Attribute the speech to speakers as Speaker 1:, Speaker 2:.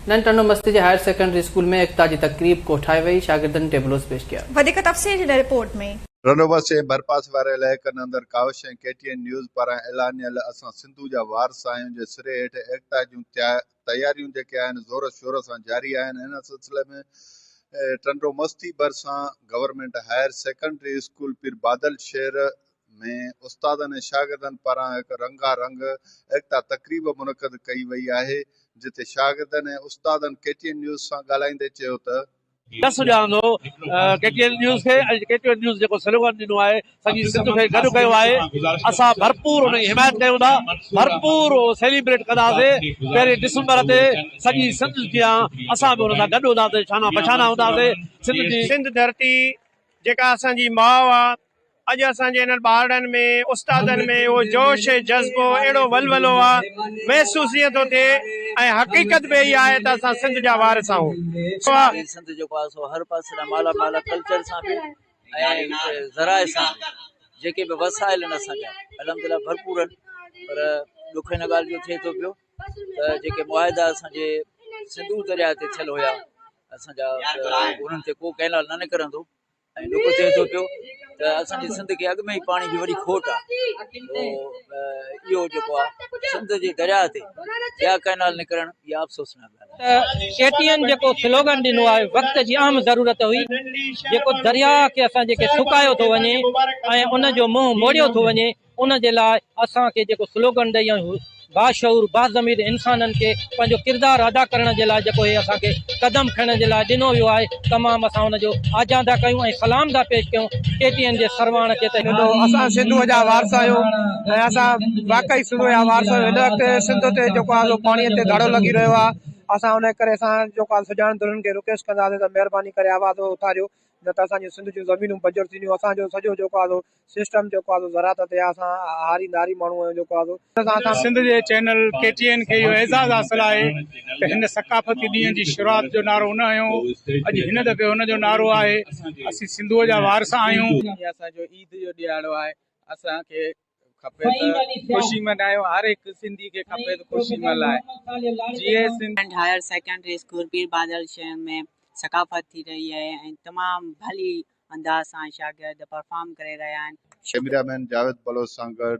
Speaker 1: نئين ٽنڊو مستي جي هائير سيڪنڊري اسڪول ۾ ايڪتا جي تقريب ڪوٺائي وئي، شاگردن ٽيبلوز پيش ڪيا.
Speaker 2: وڌيڪ تفصيل هن رپورٽ ۾.
Speaker 3: ٽنڊو مستي ۽ ڀرپاسي واري علائقن اندر ڪاوش ۽ ڪي ٽي اين نيوز پاران اعلانيل اسان سنڌو جا وارث آهيون جي سري هيٺ ايڪتا جون تياريون جيڪي آهن زور شور سان جاري آهن ان سلسلي ۾ ٽنڊو مستي ڀرسان government higher secondary school Pir Badal Sher ۾ استادن ۽ شاگردن پاران هڪ رنگا رنگ ايڪتا تقريب منعقد ڪئي وئي آهي جتي شاگردن ۽ استادن ڪي ٽي اين نيوز سان ڳالهائيندي چيو ته.
Speaker 4: جس ڏيان ٿو ڪي ٽي اين نيوز کي ۽ ڪي ٽي اين نيوز جيڪو سلوگن ڏنو آهي سڄي سنڌ کي گڏ ڪيو آهي اسان ڀرپور ان جي حمايت ڪيون ٿا ڀرپور سيليبريٽ ڪنداسي پهرين ڊسمبر تي سڄي سنڌ جيان اسان به ان سان گڏ هونداسي شانا بشانا هونداسي سنڌ جي
Speaker 5: سنڌ ڌرتي جيڪا اسان جي ماء آ اڄ اسان جي انهن ٻارڙن ۾ استادن ۾ اهو جوش ۽ جذبو اهڙو ولولو آ محسوس ائين ٿو ٿئي ۽ حقيقت به اها آهي ته اسان سنڌ جا وارث آهيون.
Speaker 6: سڄي سنڌ جيڪو آهي سو هر پاسي کان مالا مال آهي ڪلچر سان به ۽ ذرائع سان به جيڪي به وسائل آهن اسان جا الحمدلله ڀرپور آهن پر ڏک ان ڳالهه جو ٿئي ٿو پيو ته جيڪي معاهدا اسان جي سنڌو درياء تي ٿيل هيا اسان جا انهن تي ڪو ڪئنال نه نڪرندو ۽ ڏک ٿئي ٿو پيو ته اسان جي سنڌ کي اڳ ۾ ئي پاڻي جي وڏي کوٽ آهي اهو جيڪو آهي سنڌ جي درياء تي ٻيا ڪئنال نڪرڻ اها افسوسناڪ ڳالهه آهي.
Speaker 7: ته ڪي ٽي اين جيڪو سلوگن ڏنو آهي وقت جي اهم ضرورت هئي جيڪو درياء کي اسان جيڪي سڪايو ٿو وڃي ۽ ان جو منهن موڙيو ٿو وڃي ان جي لاء اسان کي جيڪو سلوگن ڏئي ۽ باشعور باضمير انسانن کي پنهنجو ڪردار ادا ڪرڻ جي لاء جيڪو هي اسان کي قدم کڻڻ جي لاء ڏنو ويو آهي تمام اسان ان جو آجيان ٿا ڪيون ۽ سلام ٿا پيش ڪيون ڪي ٽي اين جي سرواڻ کي ته
Speaker 5: ڏنو اسان سنڌوء جا وارث آهيون ۽ اسان واقعي سنڌوء جا وارث آهيون هن وقت سنڌ تي جيڪو آهي سو پاڻي تي ڌاڙو لڳي رهيو آهي اسان ان ڪري اسان جيڪو آهي سڄاڻ ڌرين کي رڪويسٽ ڪنداسين ته مهرباني ڪري آواز اٿاريو نه ته اسان جون سنڌ جون زمينون بنجر ٿينديون اسان جو سڄو جيڪو آهي سو سسٽم جيڪو آهي سو زراعت تي آهي اسان هاري ناري ماڻهو آهيون جيڪو آهي سو
Speaker 8: سنڌ جي چينل ڪي ٽي اين کي اهو اعزاز حاصل آهي ته هن ثقافتي ڏينهن جي شروعات جو نعرو هن هنيو اڄ هن دفعي هن جو نعرو آهي اسين سنڌوء جا وارث آهيون.
Speaker 9: هي اسان جو عيد جو ڏهاڙو آهي اسان کي کپي ته خوشي ملهايون هر هڪ سنڌي کي کپي ته خوشي ملهائي Jeay Sindh.
Speaker 10: Higher secondary school Pir Badal شهر ۾ ثقافت ٿي رهي آهي ۽ تمام ڀلي انداز سان شاگرد پرفارم ڪري رهيا آهن.
Speaker 3: ڪئميرا مين جاويد بلوچ سان گڏ.